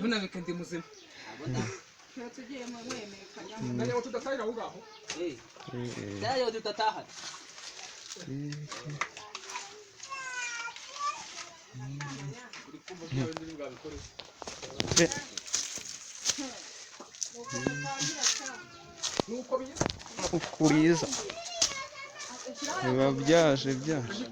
Nunabika ndi muzima. Dayo tutataha. Ukuriza biba byaje byaje.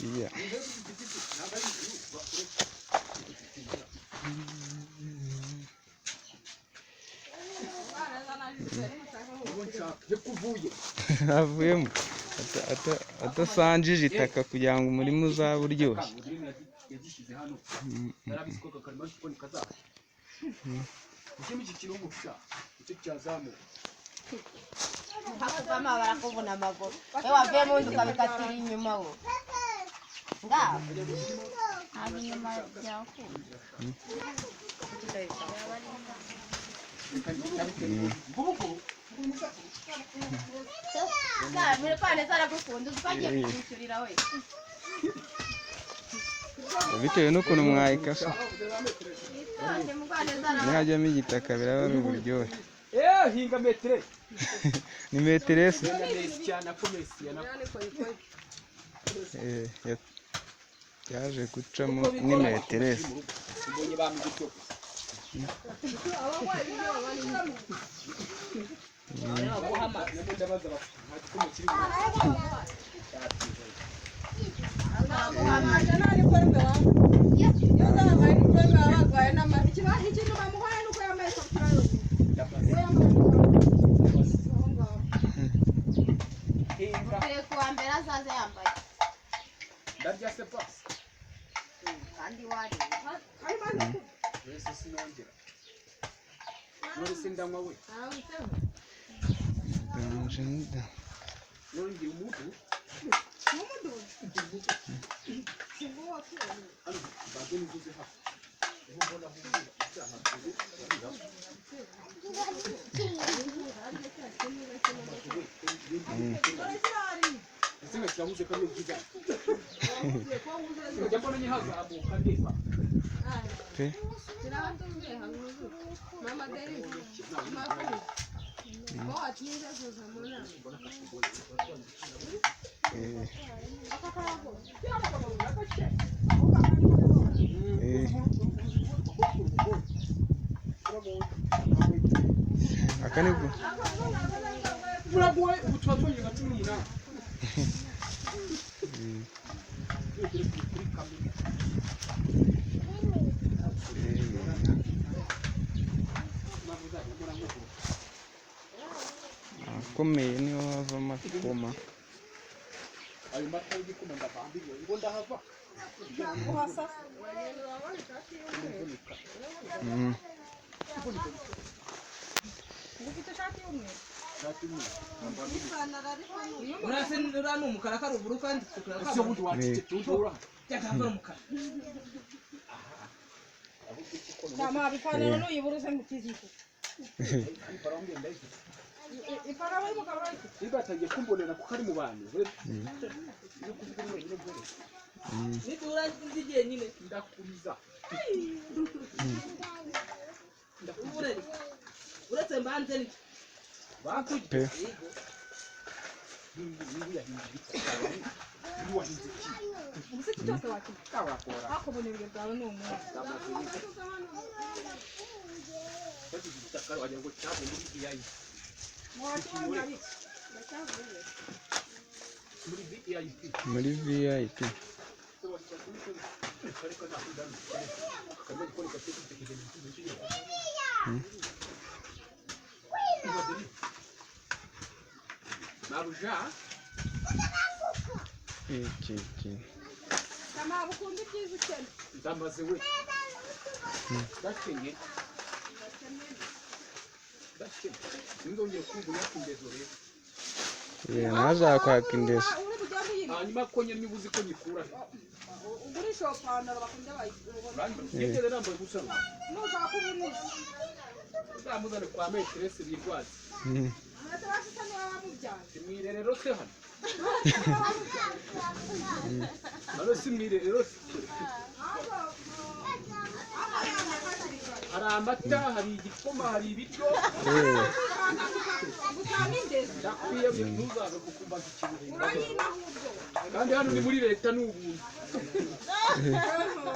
Yeah. Avuyemo adasanjije itaka kugira ngo umurima uzabe uryoshye. Hakuvamo barakuvuna amaguru. We wavuye mu nzu ukabikatira inyuma wo. Ngaho. Ntabwo inyuma byakunda. Bitewe n'ukuntu mwayikasa nihajyamo igitaka biraba ari uburyohe. Hinga metere. Ni meteresi. Yaje gucamo ni meteresi. Aka nibwo akomeye niho hava amakoma. Ayo mata y'igikoma ndavambiwe ngo ndahava. Urase ura ni umukara karuguru kandi Ese ubundi wacecetse undi ura. Byakambara umukara. Nta ipantaro n'uyibura mu kiziko. Ipantaro y'umukara urayifite. Niba yatangiye kumbonera kuko ari mu bantu. Nidura nzigiye nyine ndakuriza. Uretse mbanze ni. Pe. Umusiki cyose wakina. Hakubona ibyo bwawe ni umuntu. Muri VIP. Iki iki. Kama ukunda ibyiza ukene. Ndamaze we. Ndakenye. Ndakenye. Sinzongeye kumva yakundezo rero. Ntazakwaka indezo. Uri bujya Hanyuma ko nyine uba uzi ko nyikura he? Ugurisha iyo pantaro bakunda bayibona. Ngeze nambaye ubusa. Nushaka ubunuzi. Uzamuzane kwa meterese birwaze. Meterese se niwe wamubyaye? Si mu irerero se hano? Hano si mu irerero se? Hari amata, hari igikoma, hari ibiryo. Gutanga indezi. Ndakwiyamye, ntuzaze kukumbaza ikintu. Uranyina ahubwo. Kandi hano ni muri leta, ni ubuntu,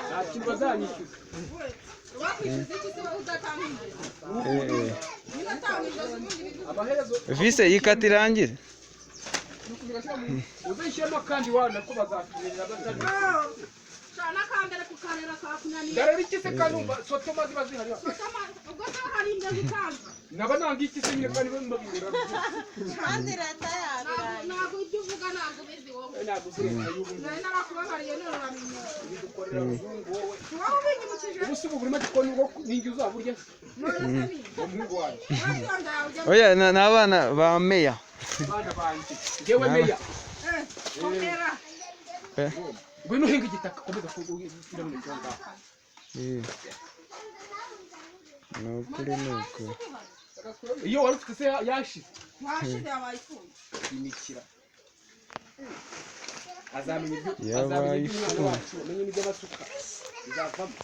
nta kintu bazanyishyuza. Wakwishyuza iki se wowe udatanga indezi? Nyine atanga indezi ubundi bivuze. Amaherezo Vise yikata irangire. uzishyiramo kandi wana ko bazaturerera batari. Shana akambere kukarera kakunaniye. Ndareba iki se kandi umva sotoma ziba zihari hano? Ubwo se hari indezi utanga? Naba nanga iki se nyine kandi mbabibura? Kandi leta yabiraye. Ntabwo ibyo uvuga ntabwo ubizi wowe. Ntabwo uzi leta y'ubu. Nari narakubabariye none uramenyera. Ibidukorera abazungu wowe. Wowe ubinyibukije. Ubu si ubu burimo gikoni ubwo ninjye uzaburya? None se ni Umuhungu wanjye. urayonda yawe ujya. Oya, ni abana ba meya. Abana banjye, njyewe meya. Eh, komera. Eh. Ngwino uhinga igitaka, komeza kugira mu cyo ngaho. Ni ukuri, ni ukuri. Iyo wari ufite se yashize? Washize, yabaye ifunze. Imikira azamenya ibyo Yabaye azamenya iby'umwana ifu. wacu, amenye n'ibyo abasuka bizavamo.